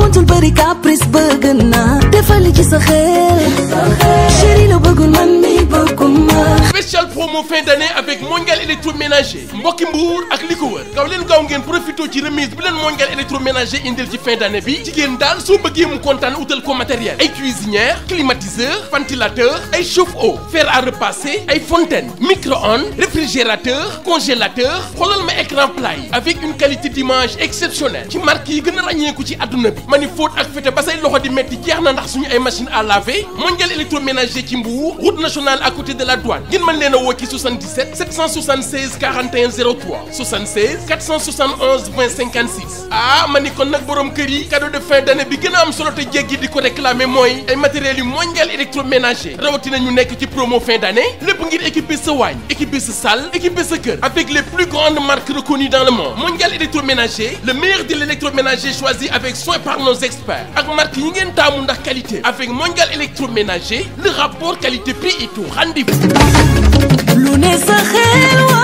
mëntul bëri caprice bëgg naa defal ci sa xel chéri la bëggul man mi bëgguma. Spécial promo fin d'année avec Mondial électroménager mbokki Mbour ak li ko wër gaaw leen gaaw ngeen profité ci remise bi leen Mondial électroménager indil ci fin d'année bi jigéen daal soo bëggee mu kontaan utal ko matériel ay cuisinière climatiseur ventilateur ay chauffe-eau fer à repasser ay fontaine micro-ondes réfrigérateur congélateur xoolal ma écran plat yi avec une qualité d'image exceptionnelle ci marque yi gën a ràññeeku ci àdduna bi ma ni fóot ak fete ba say loxo di metti jeex na ndax suñu ay machine à laver Mondial électroménager ci Mbour route nationale à côté de la douane ngeen mën leen a woo ci 77 776 41 03 76 471 20 56 ah ma ni kon nag borom kër yi cadeau de fin d'année bi gën a am solo te jéggi di ko réclamer mooy ay matériels yu Mondial électroménager rawatina ñu nekk ci promo fin d'année lépp ngir équiper sa waañ équiper sa salle équiper sa kër avec les plus grandes marques reconnues dans le monde Mondial électroménager le meilleur de l'électroménager choisi avec soin par nos experts ak marque yi ngeen taamu ndax qualité avec Mondial électroménager le rapport qualité prix et tout rendez-vous. lu ne sa xel